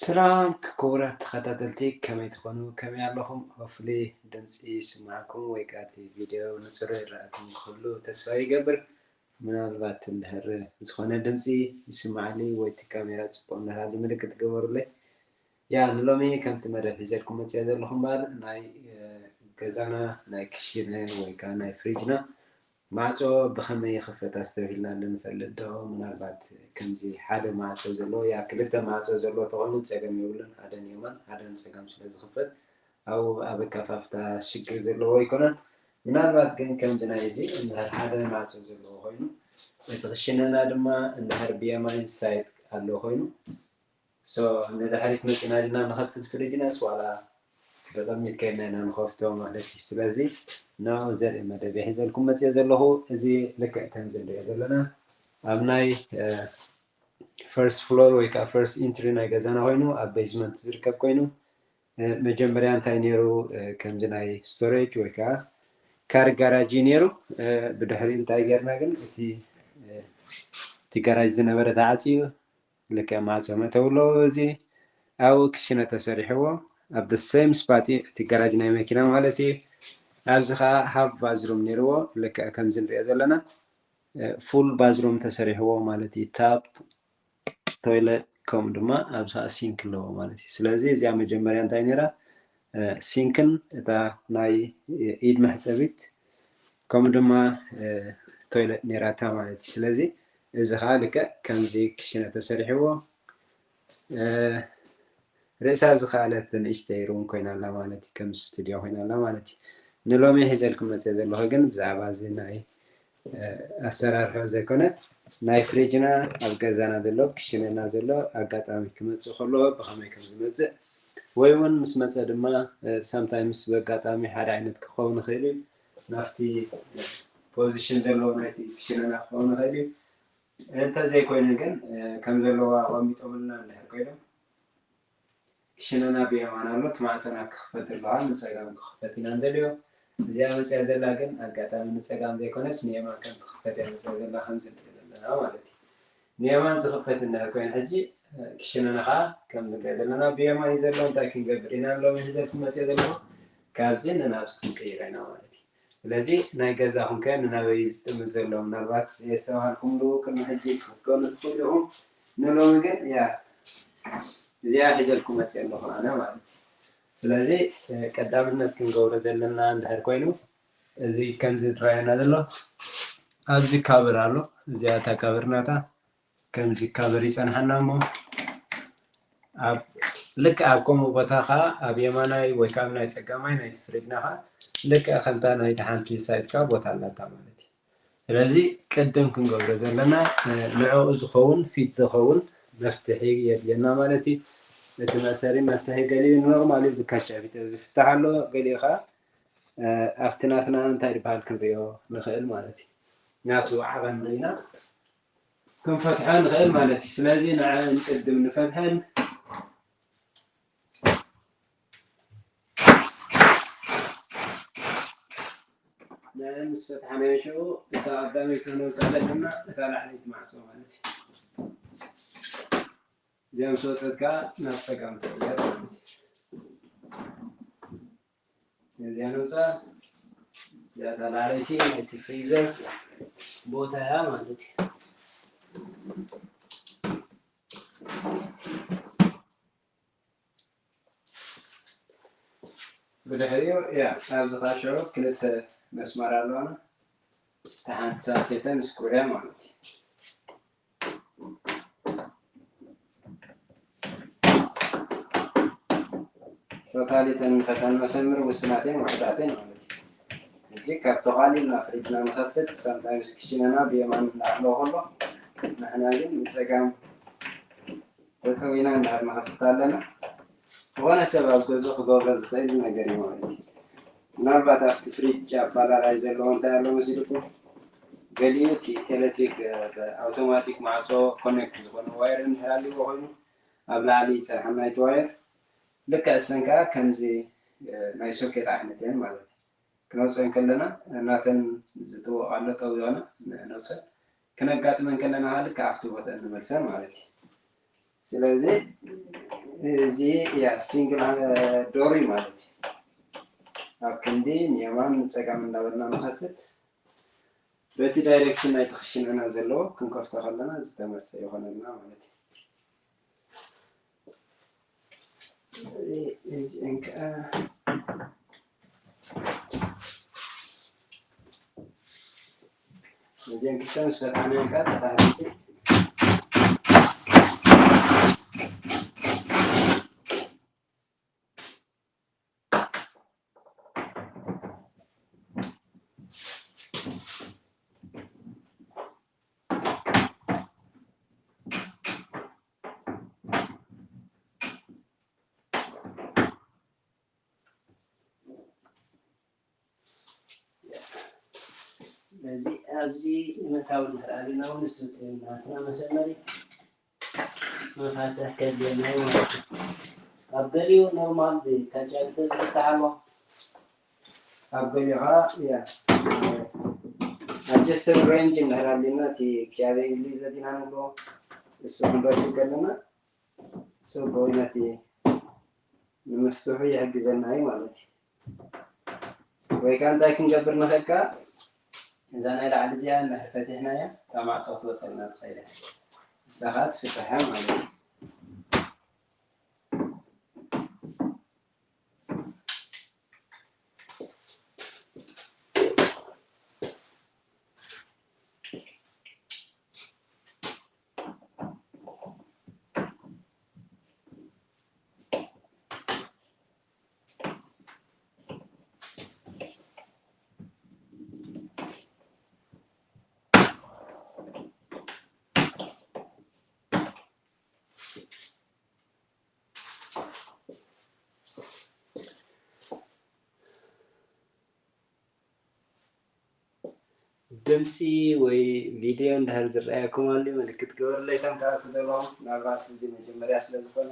ሰላም ክቡራት ተኸታተልቲ፣ ከመይ ትኾኑ? ከመይ ኣለኹም? ሆፍሊ ድምፂ ይስማዕኩም ወይ ከዓ እቲ ቪድዮ ንፅሩ ይረኣኩም ክህሉ ተስፋ ይገብር። ምናልባት እንድሕር ዝኾነ ድምፂ ይስማዓሊ ወይ እቲ ካሜራ ፅቡቕ እንዳሃሊ ምልክት ገበሩለይ። ያ ንሎሚ ከምቲ መደብ ሒዘልኩም መፅአ ዘለኹ እምበኣር ናይ ገዛና ናይ ክሽነ ወይ ከዓ ናይ ፍሪጅና ማዕፆ ብኸመይ ይኽፈት ኣስተብሂልና ንፈልጥ ዶ? ምናልባት ከምዚ ሓደ ማዕፆ ዘለዎ ያ ክልተ ማዕፆ ዘለዎ ተኾይኑ ፀገም የብሉን። ሓደ ንየማን ሓደ ንፀጋም ስለ ዝኽፈት ኣብኡ ኣብ ኣከፋፍታ ሽግር ዘለዎ ኣይኮነን። ምናልባት ግን ከምዚ ናይ እዚ እንድሕር ሓደ ማዕፆ ዘለዎ ኮይኑ እቲ ክሽነና ድማ እንድሕር ብየማን ሳይድ ኣሎ ኮይኑ ንድሕሪት መፂና ዲና ንኸፍት ፍሪጅናስ ዋላ ብቕድሚት ከይድና ኢና ንኸፍቶ ማለት እዩ። ስለዚ ንዕኡ ዘርኢ መደብ ሒዘልኩም መፅአ ዘለኹ። እዚ ልክዕ ከምዚ ንሪኦ ዘለና ኣብ ናይ ፈርስት ፍሎር ወይ ከዓ ፈርስት ኢንትሪ ናይ ገዛና ኮይኑ ኣብ ቤዝመንት ዝርከብ ኮይኑ መጀመርያ እንታይ ነይሩ? ከምዚ ናይ ስቶሬጅ ወይ ከዓ ካር ጋራጅ እዩ ነይሩ። ብድሕሪ እንታይ ጌርና ግን እቲ እቲ ጋራጅ ዝነበረ ተዓፅዩ ልክዕ ማዕፆ መእተዊ ኣለዎ። እዚ ኣብኡ ክሽነ ተሰሪሕዎ ኣብ the same spot እቲ ጋራጅ ናይ መኪና ማለት እዩ። ኣብዚ ከዓ ሃፍ ባዝሩም ነይርዎ ልክዕ ከምዚ ንሪኦ ዘለና ፉል ባዝሩም ተሰሪሕዎ ማለት እዩ። ታፕ ቶይለት ከምኡ ድማ ኣብዚ ከዓ ሲንክ ኣለዎ ማለት እዩ። ስለዚ እዚኣ መጀመርያ እንታይ ነይራ? ሲንክን እታ ናይ ኢድ መሕፀቢት ከምኡ ድማ ቶይለት ነይራታ ማለት እዩ። ስለዚ እዚ ከዓ ልክዕ ከምዚ ክሽነ ተሰሪሕዎ ርእሳ ዝኸኣለት ንእሽተይ ሩም ኮይና ኣላ ማለት እዩ። ከም ስቱድዮ ኮይና ኣላ ማለት እዩ። ንሎሚ ሒዘልኩም መፅአ ዘለኹ ግን ብዛዕባ እዚ ናይ ኣሰራርሖ ዘይኮነ ናይ ፍሪጅና ኣብ ገዛና ዘሎ ክሽነና ዘሎ ኣጋጣሚ ክመፅእ ከሎ ብኸመይ ከም ዝመፅእ ወይ እውን ምስ መፀ ድማ ሳምታይምስ በጋጣሚ ሓደ ዓይነት ክኸውን ይኽእል እዩ። ናብቲ ፖዚሽን ዘለዎ ናይቲ ክሽነና ክኸውን ይኽእል እዩ። እንተዘይኮይኑ ግን ከም ዘለዋ ኣቐሚጦምልና እንድሕር ኮይኖም ክሽነና ብየማን ኣሎ። እቲ ማዕፀና ክኽፈት ኣለዋ ንፀጋም ክኽፈት ኢና እንደልዮ። እዚኣ መፅያ ዘላ ግን ኣጋጣሚ ንፀጋም ዘይኮነች ንየማን ከም ትኽፈት እያ መፅያ ዘላ ከም ዝርኢ ዘለና ማለት እዩ። ንየማን ዝኽፈት እንድሕር ኮይኑ ሕጂ ክሽነና ከዓ ከም ንሪኦ ዘለና ብየማን እዩ ዘሎ። እንታይ ክንገብር ኢና ሎም ሒዘልኩም መፅየ ዘለኹ ካብዚ ንናብዚ ክንቅይሮ ኢና ማለት እዩ። ስለዚ ናይ ገዛኹም ከ ንናበይ ዝጥምት ዘሎ ምናልባት ዘየስተባሃልኩምሉ ቅድሚ ሕጂ ክትከኑ ትኽእሉ ኢኹም። ንሎሚ ግን ያ እዚኣ ሒዘልኩም መፅየ ኣለኹ ኣነ ማለት እዩ። ስለዚ ቀዳምነት ክንገብሮ ዘለና እንድሕር ኮይኑ እዚ ከምዚ ዝረኣየና ዘሎ ኣብዚ ካበር ኣሎ። እዚኣ እታ ካበር ናታ ከምዚ ካበር ይፀንሓና እሞ ኣብ ልክዕ ኣብ ከምኡ ቦታ ከዓ ኣብ የማናይ ወይ ከዓ ኣብ ናይ ፀጋማይ ናይ ፍሪጅና ከዓ ልክዕ ከምታ ናይቲ ሓንቲ ሳይድ ከዓ ቦታ ኣላታ ማለት እዩ። ስለዚ ቅድም ክንገብሮ ዘለና ንዕኡ ዝኸውን ፊት ዝኸውን መፍትሒ የድልየና ማለት እዩ። እቲ መእሰሪ መፍትሒ ገሊኡ ኖርማል እዩ ብካቻ ቢተ ዝፍታሕ ኣሎ፣ ገሊኡ ከዓ ኣብቲ ናትና እንታይ ዝበሃል ክንሪኦ ንኽእል ማለት እዩ። ናቱ ዓቐን ርኢና ክንፈትሖ ንኽእል ማለት እዩ። ስለዚ ንዐን ቅድም ንፈትሐን ንዐን ምስ ፈትሐናዮ ሽዑ እታ ቀዳመይቲ ክነውፅኣ ዘለና እታ ላዕለይቲ ማዕፆ ማለት እዩ። እዚኣ ምስ ወፀት ከዓ ናብ ፀጋም ትቕየር ማለት እዩ። ነዚኣ ነውፅኣ እዚኣ እታ ላዕለይቲ ናይቲ ፍሪዘር ቦታ እያ ማለት እዩ። ብድሕሪኡ ያ ኣብዚ ከዓ ሽዑ ክልተ መስመር ኣለዋና። እታ ሓንቲ ሳሴተን ስኩርያ ማለት እዩ። ቶታሊ ተን ፈተን መሰምር ውስናቴን ውሕዳቴን ማለት እዩ። ሕጂ ካብ ተቓሊልና ፍሪጅና ንኸፍት ሳምታይምስ ክሽነና ብየማን እናኣለዎ ከሎ ንሕና ግን ንፀጋም ተጠዊና እንዳሃር ንኸፍት ኣለና። ዝኾነ ሰብ ኣብ ገዝኡ ክገብሮ ዝኽእል ነገር እዩ ማለት እዩ። ምናልባት ኣብቲ ፍሪጅ ኣባላላይ ዘለዎ እንታይ ኣሎ መሲልኩም? ገሊኡ እቲ ኤሌክትሪክ ኣውቶማቲክ ማዕፆ ኮኔክት ዝኾነ ዋየር እንድሕር ኣለዎ ኮይኑ ኣብ ላዕሊ ይፀንሓና እቲ ዋየር ልክዕ እሰን ከዓ ከምዚ ናይ ሶኬት ዓይነት እየን ማለት እዩ። ክነውፀን ከለና እናተን ዝጥወቕ ኣሎ ጠው ዝኾነ ነውፀን ክነጋጥመን ከለና ከዓ ልክዕ ኣብቲ ቦታ እንመልሰን ማለት እዩ። ስለዚ እዚ ያ ሲንግል ዶር እዩ ማለት እዩ። ኣብ ክንዲ ንየማን ንፀጋም እንዳበልና ንኸፍት። በቲ ዳይሬክሽን ናይቲ ክሽንዕና ዘለዎ ክንከፍቶ ከለና ዝተመርፀ ይኾነልና ማለት እዩ። እዚአን ከዓ እዚአን ክልተ ምስ ፈታሕናየን ከዓ ተታሕቲ ስለዚ ኣብዚ ንምእታው እንድሕር ኣሊና እውን ንሱ እቲ ናትና መሰመሪ መፋትሕ ከድልየና እዩ ማለት እዩ። ኣብ ገሊኡ ኖርማል ብካጫ ተዝፍታሕ ኣሎ። ኣብ ገሊኡ ከዓ ያ ኣጀስተብል ሬንጅ እንድሕር ኣሊና እቲ ኪያቤ ኢዝሊ ዘዲና ንብሎ እሱ ክንረክብ ከለና ጽቡቅ ነቲ ንምፍትሑ ይሕግዘና እዩ ማለት እዩ። ወይ ከዓ እንታይ ክንገብር ንኽእል ከዓ እዛ ናይ ላዕሊ እዚኣ እንድሕር ፈቲሕናያ እታ ማዕጾ ክትወፀልና ትኽእል እያ። ንሳ ከዓ ትፍትሐ ማለት እዩ። ድምፂ ወይ ቪድዮ እንድሕር ዝረኣየኩም ኣሎ ምልክት ግበሩለይ። ከም ትኣቱ ዘለኹም ናብራት እዚ መጀመርያ ስለ ዝኾነ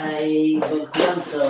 ኣይበልኩን። So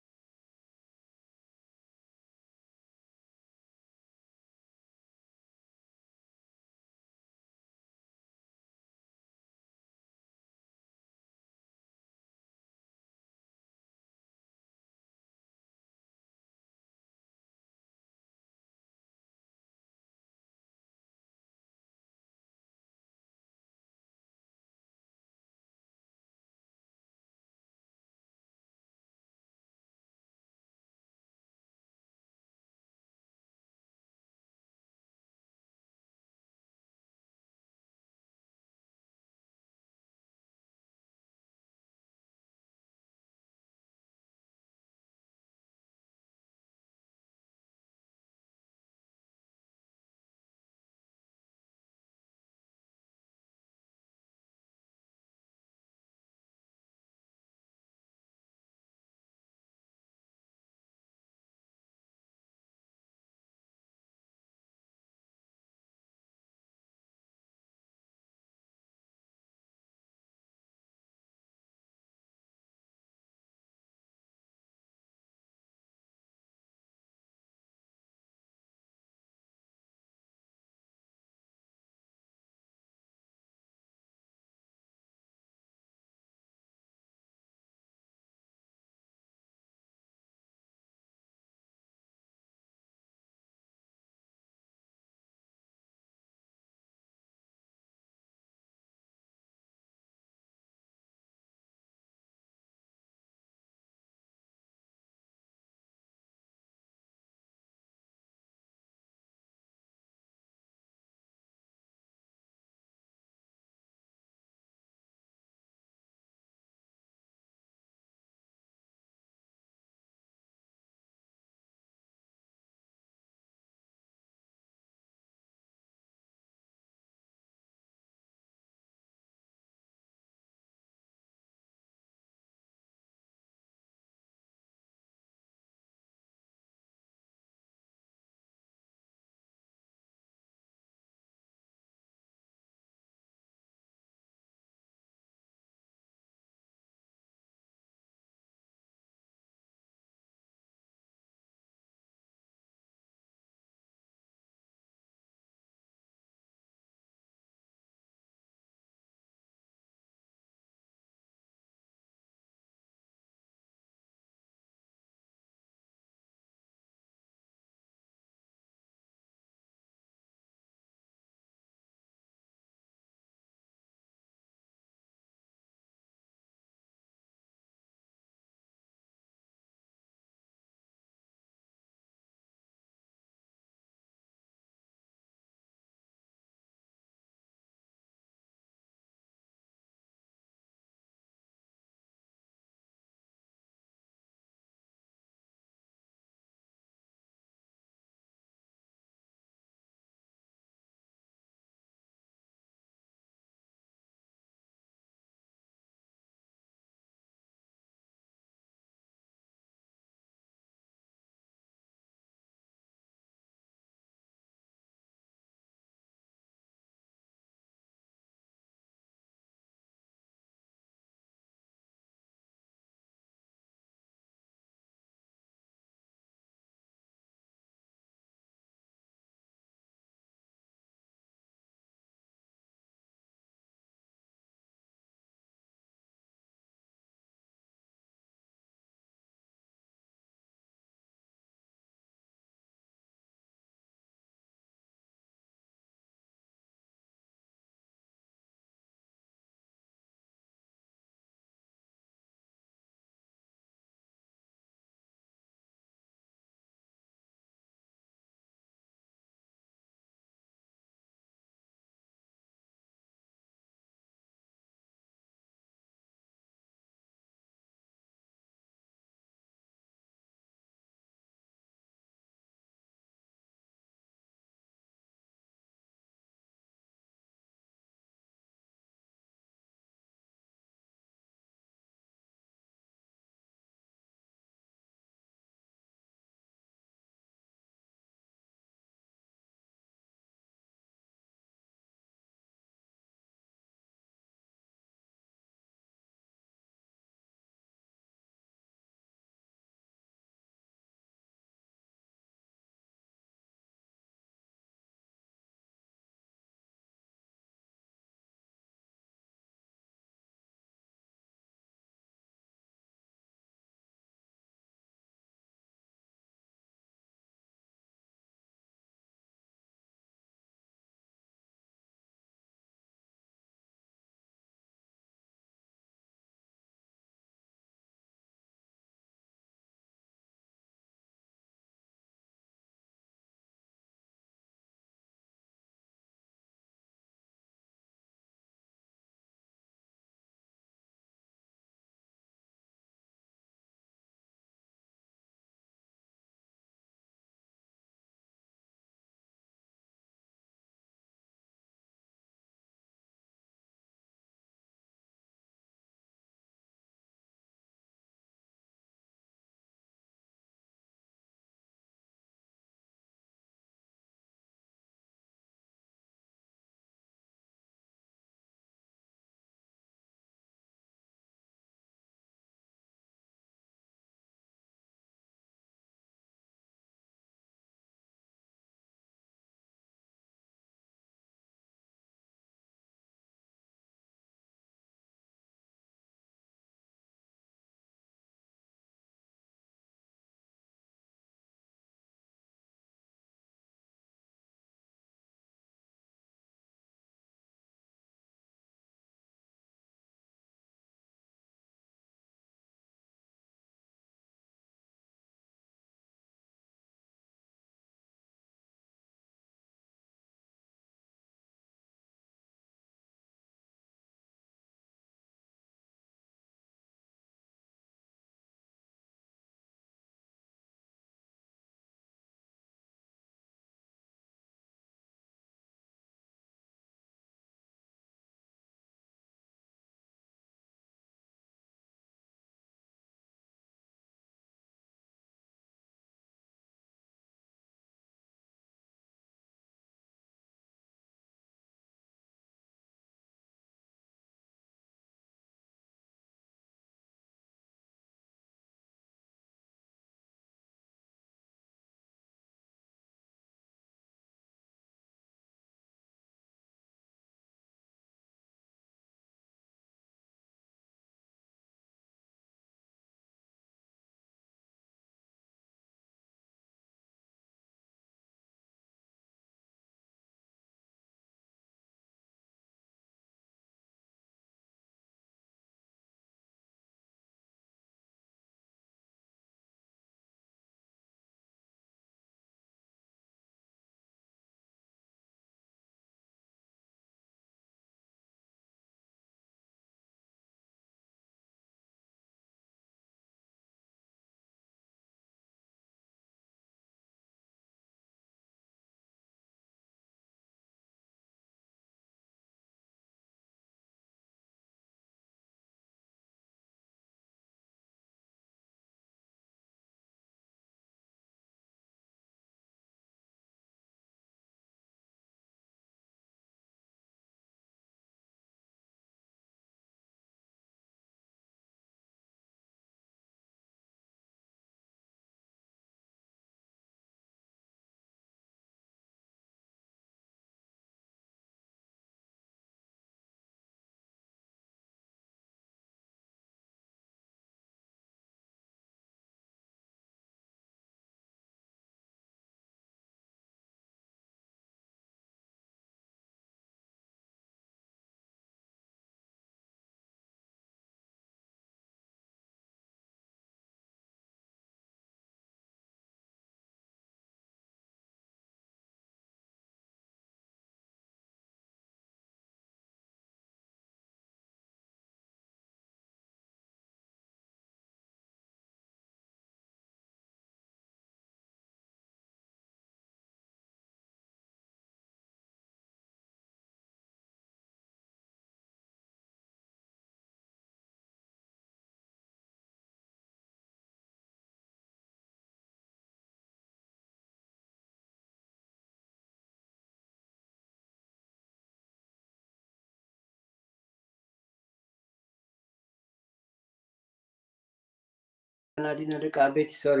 ናዲና ደቂ ዓበይቲ፣ ሶሪ፣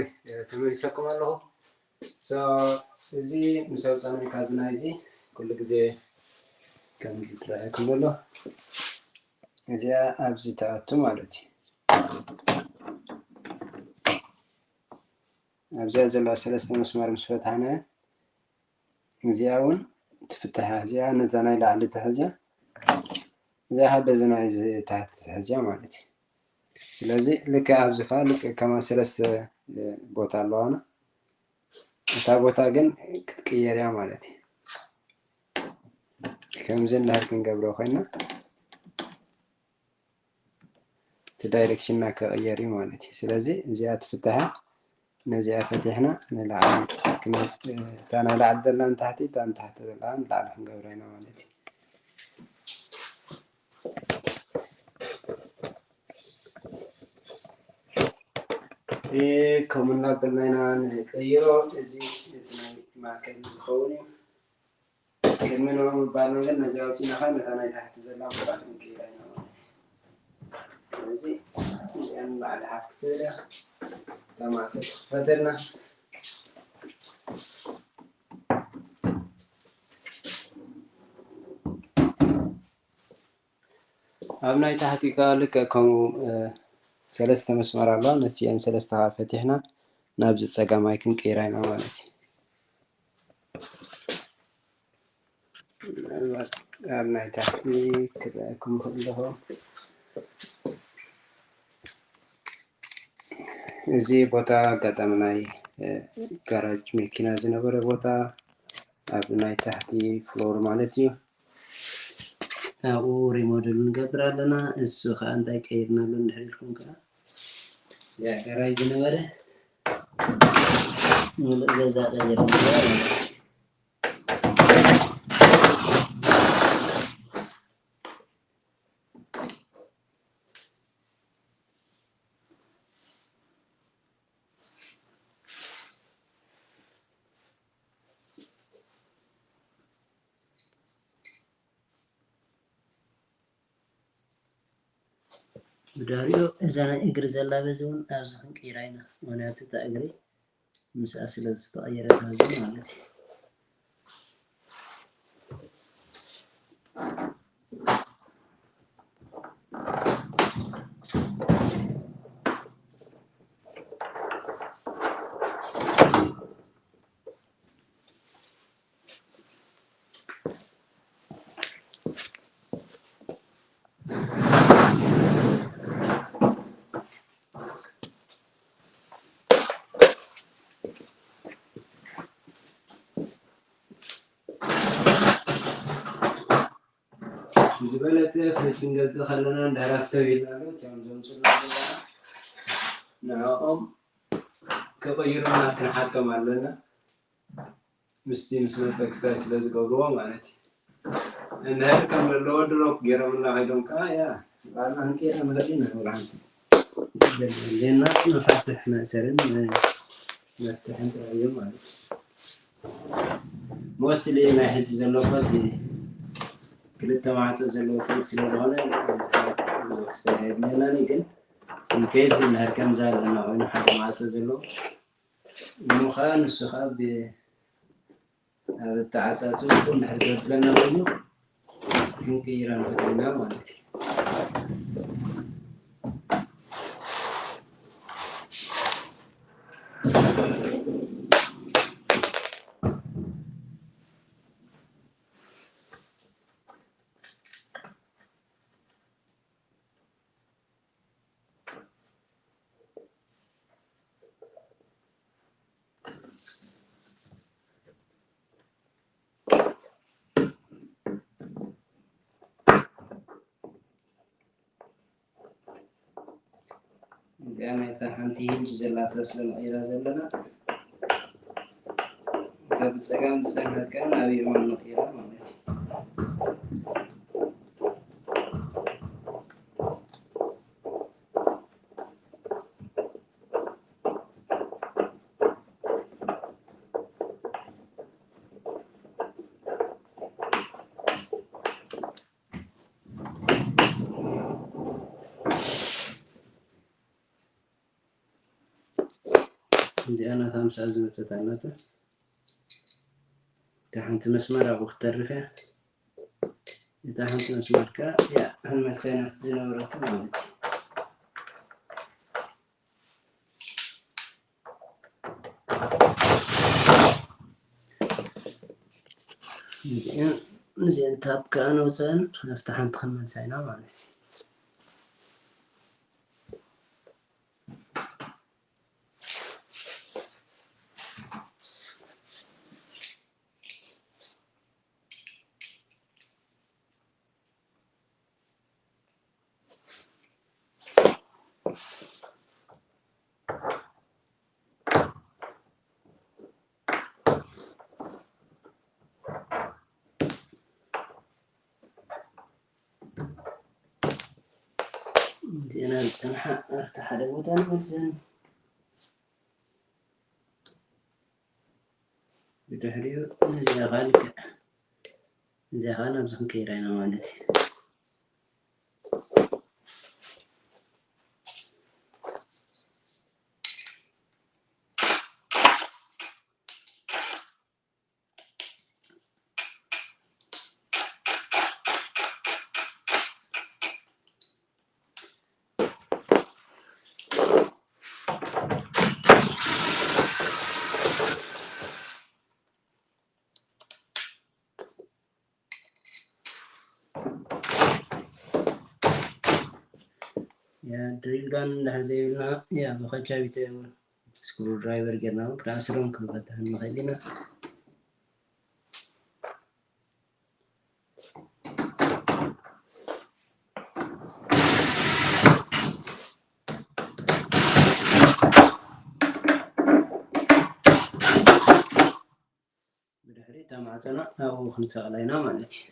ተመሊሰኩም ኣለኹ። So፣ እዚ ምስ ኣውፃእና ካብዚ ናይዚ ኩሉ ግዜ ከምዚ ትረኣየኩም ዘሎ፣ እዚኣ ኣብዚ ትኣቱ ማለት እዩ። ኣብዚኣ ዘለዋ ሰለስተ መስመር ምስ ፈታሕና፣ እዚኣ እውን ትፍትሓ። እዚኣ ነዛ ናይ ላዕሊ ትሕዝያ፣ እዚኣ ከዓ በዚ ናይ እዚ ታሕቲ ትሕዝያ ማለት እዩ። ስለዚ ልክዕ ኣብዚ ከዓ ልክዕ ከማ ሰለስተ ቦታ ኣለዋና። እታ ቦታ ግን ክትቅየር እያ ማለት እዩ። ከምዚ እንድሕር ክንገብሮ ኮይና፣ እቲ ዳይሬክሽንና ክቕየር እዩ ማለት እዩ። ስለዚ እዚኣ ትፍትሓ፣ ነዚኣ ፈቲሕና ንላዕሊ ክንወጽእ፣ እታ ናይ ላዕሊ ዘላ ንታሕቲ፣ እታ ንታሕቲ ዘላ ንላዕሊ ክንገብራ ኢና ማለት እዩ። እ፣ ከምኡ እናበልና ኢና ንቀይሮ። እዚ እቲ ናይ ማእከል ዝኸውን እዩ። ቅድሚ ንዑ ምባልና ግን ነዚ ኣውፂእና ኸዓ ነታ ናይ ታሕቲ ዘላ ምባል ክንቅይራ ኢና ማለት እዩ። ስለዚ እዚኣ ንላዕሊ ሓፍ ክትብል እያ። እታ ማዕፆ ትኽፈተልና። ኣብ ናይ ታሕቲ ከኣ ልክዕ ከምኡ፣ እ፣ ሰለስተ መስመር ኣለዋ። ነቲአን ሰለስተ ከኣ ፈቲሕና ናብዚ ጸጋማይ ክንቅይራ ኢና ማለት እዩ። ምናልባት ኣብ ናይ ታሕቲ ክረኣየኩም ይኽእል ኣለኹ። እዚ ቦታ ኣጋጣሚ ናይ፣ እ፣ ጋራጅ መኪና ዝነበረ ቦታ፣ ኣብ ናይ ታሕቲ ፍሎር ማለት እዩ። ኣብኡ ሪሞደል ንገብር ኣለና። እሱ ከዓ እንታይ ቀይርናሉ እንድሕር ኢልኩም ከዓ፣ ያ ጋራጅ ዝነበረ ሙሉእ ገዛ ቀይርና ማለት እዩ። ብድሕሪኡ እዛ ናይ እግሪ ዘላ በዚ እውን ኣብዚ ክንቅይራ ኢና። ምኽንያቱ እታ እግሪ ምስኣ ስለ ዝተቐየረት ኣብዚ ማለት እዩ። ዝበለጸ ፍሪጅ ክንገዝእ ከለና እንድሕር ኣስተብሂልና ኣሎ፣ እቶም ዘምጽኡልና ዘለዉ ንዕኦም ክቕይሩልና ክንሓቶም ኣለና። ምስቲ ምስ መጸ ክሳይ ስለ ዝገብርዎ ማለት እዩ። እንድሕር ከም ዘለዎ ድሮፕ ገይሮምልና ከይዶም ከኣ፣ ያ፣ ባዕልና ክንቅይራ ንኽእል ኢና። ንብርሃን ዘድልየና መፋትሕ መእሰርን መፍትሕን ጥራይ እዩ ማለት እዩ። ሞስትሊ ናይ ሕጂ ዘለዎ እቲ ክልተ ማዕጾ ዘለዎ ፍሪጅ ስለ ዝኾነ ብዙሕ ክስተርሕ የድልየናን እዩ። ግን ኢንኬዝ እንድሕር ከምዚ ኣለና ኮይኑ ሓደ ማዕጾ ዘለዎ እሞ ኸዓ ንሱ ኸዓ ብ-፣ ኣብ ኣተዓጻጽኡ እንድሕር ዘብለና ኮይኑ ክንቅይራ ንኽእል ኢና ማለት እዩ። እዚኣ ናይታ ሓንቲ ሂንጅ ዘላታ ስለ ንቕይራ ዘለና፣ ካብ ጸጋም ዝጸንሐት ከኣ ናብ የማን ንቕይራ ማለት እዩ። እዚኣ ናታ ምስኣ ዝመጸት ኣላታ። እታ ሓንቲ መስመር ኣብኡ ክትተርፍ እያ። እታ ሓንቲ መስመር ከኣ እያ፣ ክንመልሳ ኢና ኣብቲ ዝነበረቶ ማለት እዩ። እዚአን፣ እዚአን ታብ ከኣ ነውፅአን፣ ኣብታ ሓንቲ ክንመልሳ ኢና ማለት እዩ። እዚአን ዝጸንሓ ኣብቲ ሓደ ቦታ ንመልሰን። ብድሕሪኡ ነዚኣ ኸኣ ልክዕ፣ ነዚኣ ኸኣ ናብዚ ክንቀይራ ኢና ማለት እዩ። ያ ድሪል ጋን እንድሕር ዘይብልና፣ ያ ብኸቻቢተ እውን ስክሩ ድራይቨር ጌርና እውን ክነኣስሮም ክንፈትሕን ንኽእል ኢና። ብድሕሪ እታ ማዕጸና ኣብኡ ክንሰቕላ ኢና ማለት እዩ።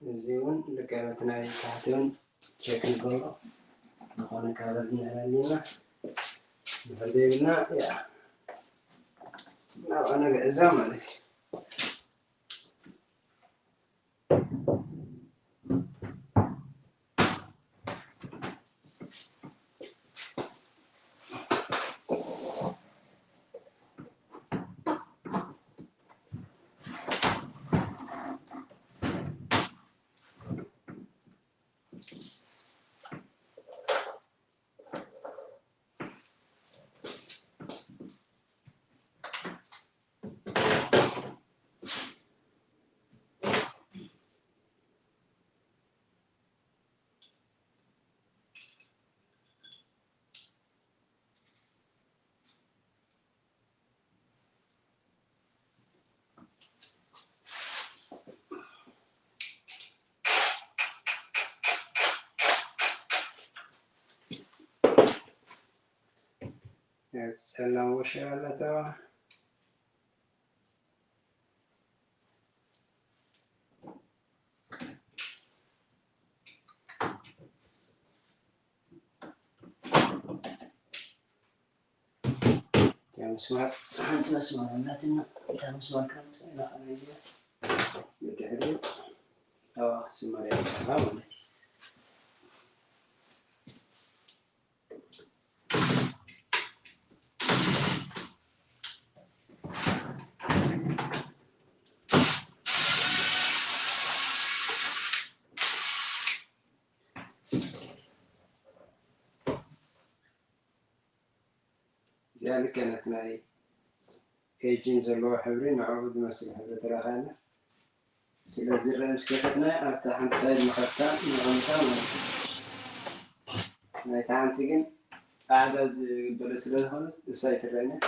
እዚ እውን ልክዕ በቲ ናይ ታሕቲ እውን ቸክ ንገብሮ። ዝኾነ ካለር ንዕለልና። እንድሕር ዘይብልና፣ ያ፣ ናብኣ ነግዕዛ ማለት እዩ። ጸላም ወሻ ኣለታ። እታ መስመር፣ ሓንቲ መስመር ኣላትና። እታ መስመር ከም ትስዕላ ከመይ ኢላ? ብድሕሪኡ ኣብኣ ክትስመር እያ ማለት እዩ። እዚኣ ልክዕ ነቲ ናይ ኤጅን ዘለዎ ሕብሪ ንዕኡ ዝመስል ሕብሪ ተረኺባና። ስለዚ፣ ርአ ምስ ከፈትና ኣብታ ሓንቲ ሳይድ ንኸፍታ ነቐምጣ ማለት እዩ። ናይታ ሓንቲ ግን ጻዕዳ ዝበለ ስለ ዝኾነት እሳ ኣይትረአን እያ።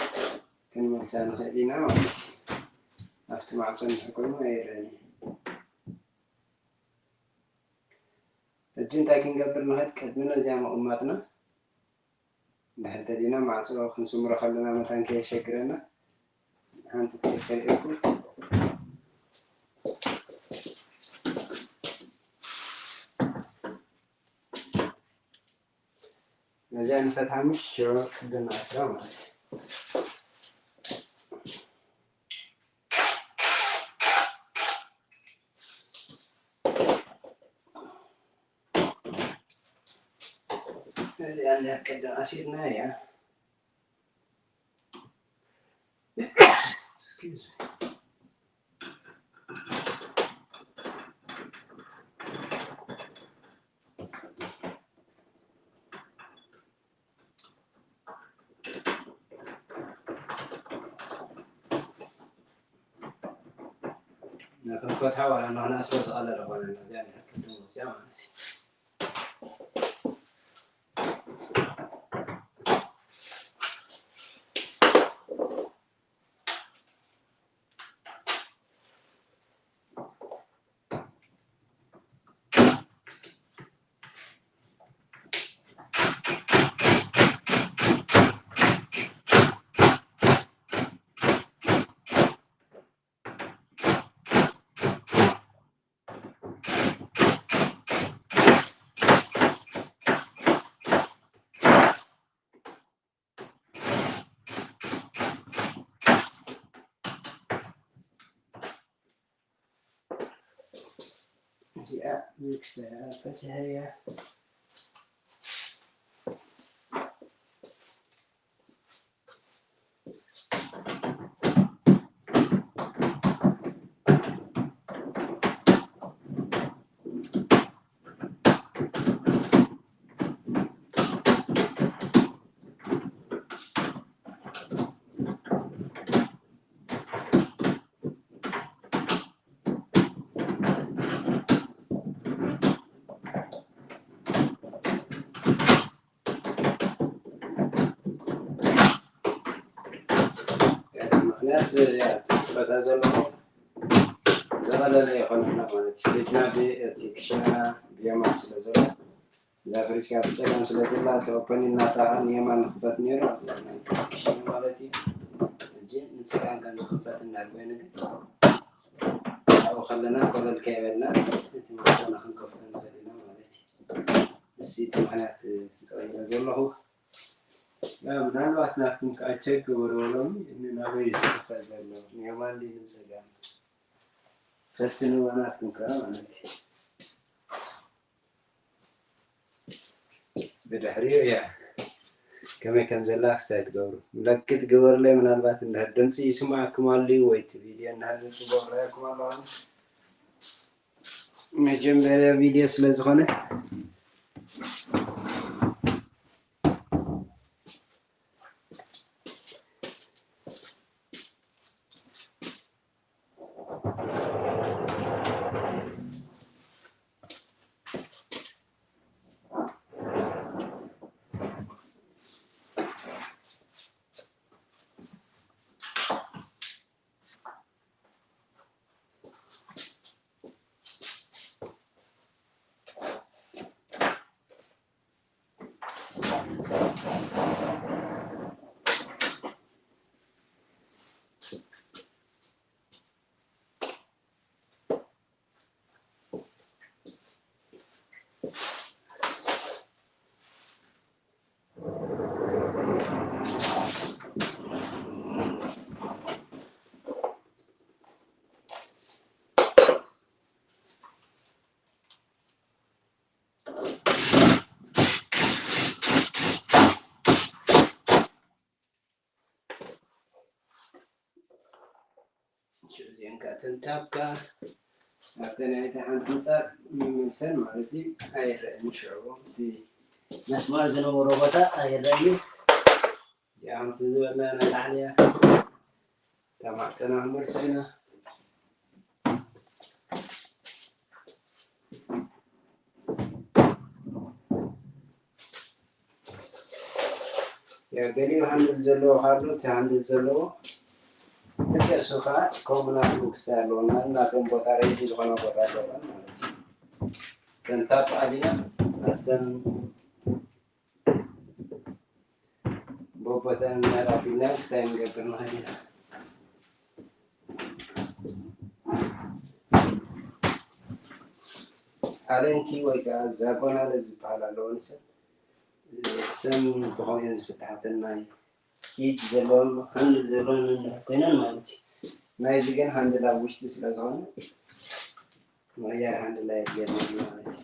ክንመልሳ ንኽእል ኢና ማለት እዩ። ኣብቲ ማዕጾ እንድሕር ኮይኑ ኣይረአን እዩ። ሕጂ እንታይ ክንገብር ንኽእል? ቅድሚ ነዚኣ ምቕማጥና፣ እንድሕር ተዲና ማዕጾ ክንስምሮ ከለና መታን ከየሸግረና፣ ሓንቲ ትሪክ ከርእየኩም። ነዚኣ ንፈትሓ፣ ምሽ ሽዑ ቅድም ንኣስራ ማለት እዩ። ነዚኣ እንድሕር ቅድም ኣሲርና እያ። Excuse me. ንክንፈትሓ ዋላ ንክነስሮ ዝቐለለ ኾነና፣ እዚኣ እንድሕር ቅድም ወፂኣ ማለት እዩ። እዚኣ ንክሽታ እያ ፈቲሐያ። ምኽንያት እያ ትፈታ ዘለኹ ዘቐለለ ይኾነና ማለት እዩ። ቤትና እቲ ክሽነና ብየማን ስለ ዘሎ፣ እዛ ፍሪጅ ካብ ብጸጋም ስለ ዘላ፣ እቲ ኦፐን እናታ ንየማን ንኽፈት ነይሩ፣ ኣብ ጸጋም ክሽነ ማለት እዩ። ሕጂ ንጸጋም ከም ዝኽፈት እንዳል ኮይኑ ግን ኣብኡ ከለና ኮለል ከይበልና እቲ ማዕጾና ክንከፍቶ ንኽእል ኢና ማለት እዩ። እሲ እቲ ምኽንያት ዝቕይሮ ዘለኹ። ያ ምናልባት ናትኩም ከኣ ቸክ ግበርዎ ሎሚ፣ እኒ ናበይ ዝኽፈት ዘሎ ንየማን ድዩ ንጸጋም? ፈትንዎ ናትኩም ከኣ ማለት እዩ። ብድሕሪኡ እያ ከመይ ከም ዘላ ክስታይ ትገብሩ። ምልክት ግበሩለይ፣ ምናልባት እንድሕር ድምፂ ይስማዓኩም ኣልዩ ወይ እቲ ቪድዮ እንድሕር ጽቡቕ ረኣኩም ኣለኹም። መጀመርያ ቪድዮ ስለ ዝኾነ። ሽዑ እዚአን ከዓ ተንታብካ ኣብተን ኣይተ ሓንቲ ህንፃ መመልሰን ማለት እዩ። ኣይረአን ሽዑ እቲ መስመር ዝነበሮ ቦታ ኣይረአን እዩ። እዚኣ ከምቲ ዝበልና ናይ ላዕሊ እያ። እታ ማዕፀና ክንመልሳ ኢና። ገሊኡ ሃንድል ዘለዎ ካሉ፣ እቲ ሃንድል ዘለዎ፣ ልክዕ እሱ ከዓ ከምኡ ናቱ ክስታይ ኣለዎ። እና ናቶም ቦታ፣ ሬንጅ ዝኾነ ቦታ ኣለዎም ማለት እዩ። እተን ታፕ ኣሊና፣ ኣብተን ቦቦተን ኣቢልና ክስታይ ንገብር ንኽእል ኢና። ኣለንኪ ወይ ከዓ ዛጎናለ ዝበሃል ኣለዎ። ንሰን፣ ሰን ብኸምኡ እየን ዝፍትሓተን፣ ናይ ኢድ ዘለዎም፣ ሃንድል ዘለዎም ኮይነን ማለት እዩ። ናይዚ ግን ሃንድል ኣብ ውሽጢ ስለ ዝኾነ፣ ምቕያር ሃንድል ኣየድልየናን ማለት እዩ።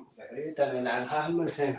ድሕሪኡ እታ ናይ ላዕሊ ከዓ ክንመልሳ ኢና።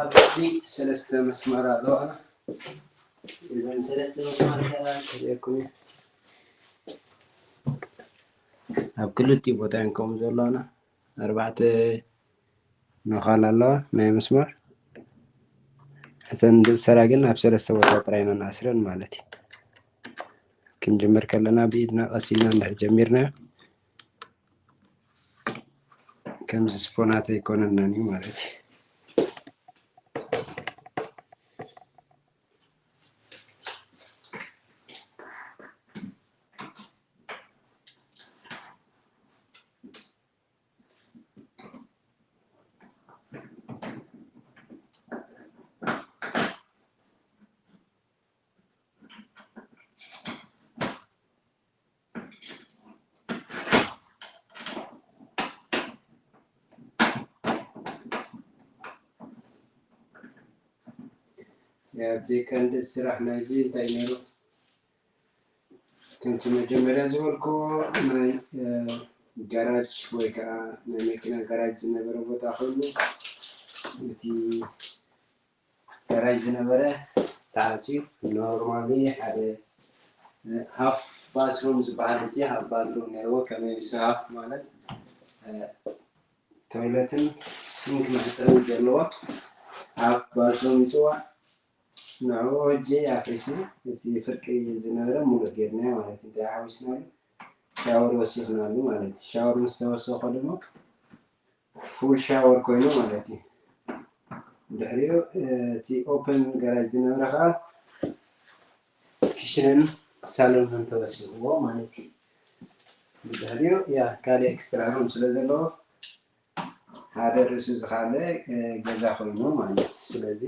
ኣብዚ ሰለስተ መስመር ኣለዋ። እዘን ሰለስተ መስመር ከኣ ክርእየኩም እየ። ኣብ ክልቲኡ ቦታ እየን ከምኡ ዘለዋና። ኣርባዕተ ነዃል ኣለዋ ናይ መስመር። እተን ዝእሰራ ግን ኣብ ሰለስተ ቦታ ጥራይ ኢና ንኣስረን ማለት እዩ። ክንጅምር ከለና ብኢድና ቀስ ኢልና እንድሕር ጀሚርና፣ ከምዚ ስፖናት ኣይኮነናን እዩ ማለት እዩ። ኣብዚ ቀንዲ ስራሕ ናይዚ እንታይ ነይሩ? ከምቲ መጀመርያ ዝበልክዎ፣ ናይ፣ እ፣ ጋራጅ ወይ ከዓ ናይ መኪና ጋራጅ ዝነበረ ቦታ ኮይኑ፣ እቲ ጋራጅ ዝነበረ ተዓፅዩ፣ ኖርማሊ ሓደ፣ እ፣ ሃፍ ባዝሩም ዝበሃል፣ እቲ ሃፍ ባዝሩም ነይርዎ። ከመይ ንሱ ሃፍ ማለት፣ እ፣ ቶይለትን ሲንክ መሕፀቢ ዘለዎ ሃፍ ባዝሩም ይፅዋዕ። ንዕኡ ሕጂ ኣፍሪስና፣ እቲ ፍርቂ ዝነበረ ሙሉእ ጌርናዮ ማለት እዩ። እንታይ ሓዊስናሉ? ሻወር ወሲኽናሉ ማለት እዩ። ሻወር ምስ ተወሰኾ ድማ ፉል ሻወር ኮይኑ ማለት እዩ። ድሕሪኡ፣ እ፣ እቲ ኦፕን ጋራጅ ዝነበረ ከዓ ኪሽንን ሳሎንን ተወሲኽዎ ማለት እዩ። ብድሕሪኡ፣ ያ፣ ካልእ ኤክስትራ ሩም ስለ ዘለዎ፣ ሓደ ርእሱ ዝኻለ፣ እ፣ ገዛ ኮይኑ ማለት እዩ። ስለዚ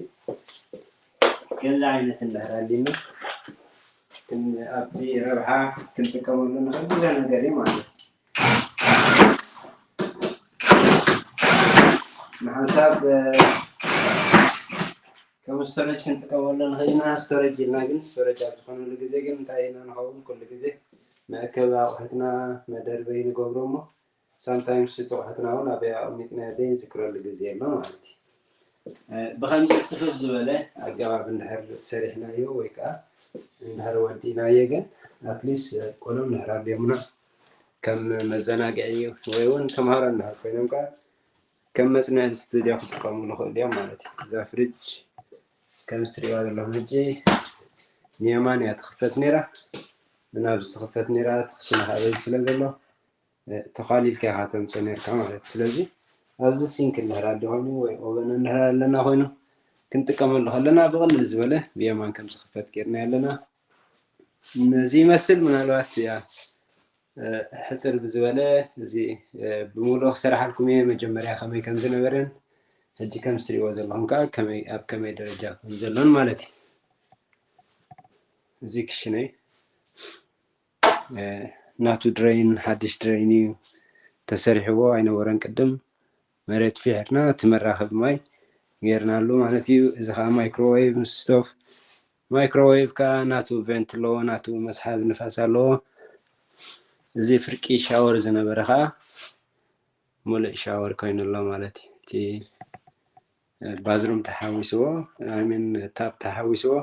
ከምዚ ዓይነት እንድሕር ኣሊና፣ እቲ ኣብቲ ረብሓ ክንጥቀመሉ ንኽእል ብዙሕ ነገር እዩ ማለት እዩ። ንሓንሳብ ከም ስቶሬጅ ክንጥቀመሉ ንኽእል ኢና። ስቶሬጅ ኢልና ግን ስቶሬጅ ኣብ ዝኾነሉ ግዜ ግን እንታይ ኢና ንኸውን? ኩሉ ግዜ መእከቢ ኣቑሑትና መደርበይ ንገብሮ እሞ ሳምታይምስ እቲ ኣቑሑትና እውን ኣበይ ኣቐሚጥና ዘይንዝክረሉ ግዜ ኣሎ ማለት እዩ። ብከምዚ ፅፍፍ ዝበለ ኣገባብ እንድሕር ሰሪሕናዮ ወይ ከዓ እንድሕር ወዲእናዮ ግን ኣትሊስት ቆሎም እንድሕር ኣድልዮምና ከም መዘናግዒ ወይ እውን ተምሃሮ እንድሕር ኮይኖም ከዓ ከም መፅንዒ ስቱድዮ ክጥቀሙሉ ይኽእሉ እዮም ማለት እዩ። እዛ ፍሪጅ ከም እትሪእዋ ዘለኹም ሕጂ ንየማን እያ ትኽፈት ነይራ። ንናብ ዝተኽፈት ነይራ ትኽሽነ ካበይ ስለ ዘሎ ተዃሊልካ ኢኻ ተምፅኦ ነርካ ማለት እዩ። ስለዚ ኣብዚ ሲንክ እንድሕር ኣለ ኮይኑ ወይ ኦቨን እንድሕር ኣለና ኮይኑ ክንጥቀመሉ ከለና ብቕልል ዝበለ ብየማን ከም ዝኽፈት ጌርና ኣለና። ነዚ ይመስል። ምናልባት ያ ሕፅር ብዝበለ እዚ ብምሉእ ክሰርሓልኩም እየ መጀመርያ ከመይ ከም ዝነበረን ሕጂ ከም ዝትሪእዎ ዘለኹም ከዓ ከመይ ኣብ ከመይ ደረጃ ከም ዘሎን ማለት እዩ። እዚ ክሽነይ ናቱ ድረይን ሓድሽ ድረይን እዩ ተሰሪሕዎ ኣይነበረን ቅድም። መሬት ፊሕርና እቲ መራኸቢ ማይ ጌርናሉ ማለት እዩ። እዚ ከዓ ማይክሮዌቭ ምስ ስቶፍ፣ ማይክሮዌቭ ከዓ ናቱ ቬንት ኣለዎ፣ ናቱ መስሓቢ ንፋስ ኣለዎ። እዚ ፍርቂ ሻወር ዝነበረ ከዓ ሙሉእ ሻወር ኮይኑ ኣሎ ማለት እዩ። እቲ ባዝሩም ተሓዊስዎ ሚን ታፕ ተሓዊስዎ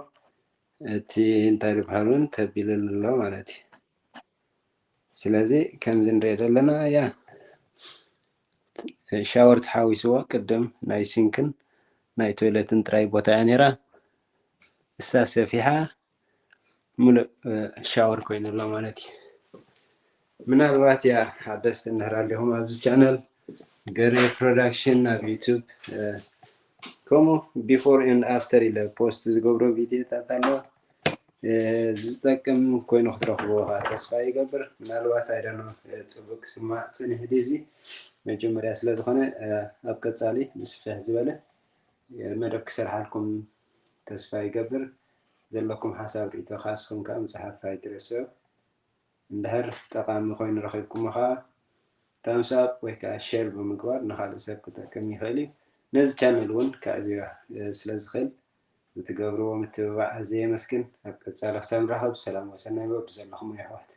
እቲ እንታይ ዝበሃል እውን ተቢልሉ ኣሎ ማለት እዩ። ስለዚ ከምዚ ንሪኦ ዘለና ያ ሻወር ተሓዊስዎ ቅድም ናይ ሲንክን ናይ ቶይለትን ጥራይ ቦታ እያ ነይራ። እሳ ሰፊሓ ሙሉእ ሻወር ኮይኑ ኣሎ ማለት እዩ። ምናልባት ያ ሓደስቲ እንድሕር ኣለኹም ኣብዚ ቻነል ገሬ ፕሮዳክሽን ኣብ ዩቱብ ከምኡ ቢፎር ኤንድ ኣፍተር ኢለ ፖስት ዝገብሮ ቪዲዮታት ኣለዋ። ዝጠቅም ኮይኑ ክትረኽብዎ ከዓ ተስፋ ይገብር። ምናልባት ኣይደኖ ፅቡቅ ክስማዕ ፅንሕ ድዚ መጀመርያ ስለዝኾነ ኣብ ቀፃሊ ብስፍሕ ዝበለ መደብ ክሰርሓልኩም ተስፋ ይገብር። ዘለኩም ሓሳብ ርእቶ ካስኩም ከዓ ምፅሓፍ ኣይትረስዑ። እንድሕር ጠቃሚ ኮይኑ ረኺብኩሞ ከዓ ታምስ ኣፕ ወይ ከዓ ሼር ብምግባር ንካልእ ሰብ ክጠቅም ይኽእል እዩ። ነዚ ቻነል እውን ከዕብዮ ስለ ዝኽእል ብትገብርዎ ምትብባዕ ኣዝየ የመስግን። ኣብ ቀፃሊ ክሳብ ንራኸብ ሰላም ወሰናይ በሉ ዘለኹም የሕዋት።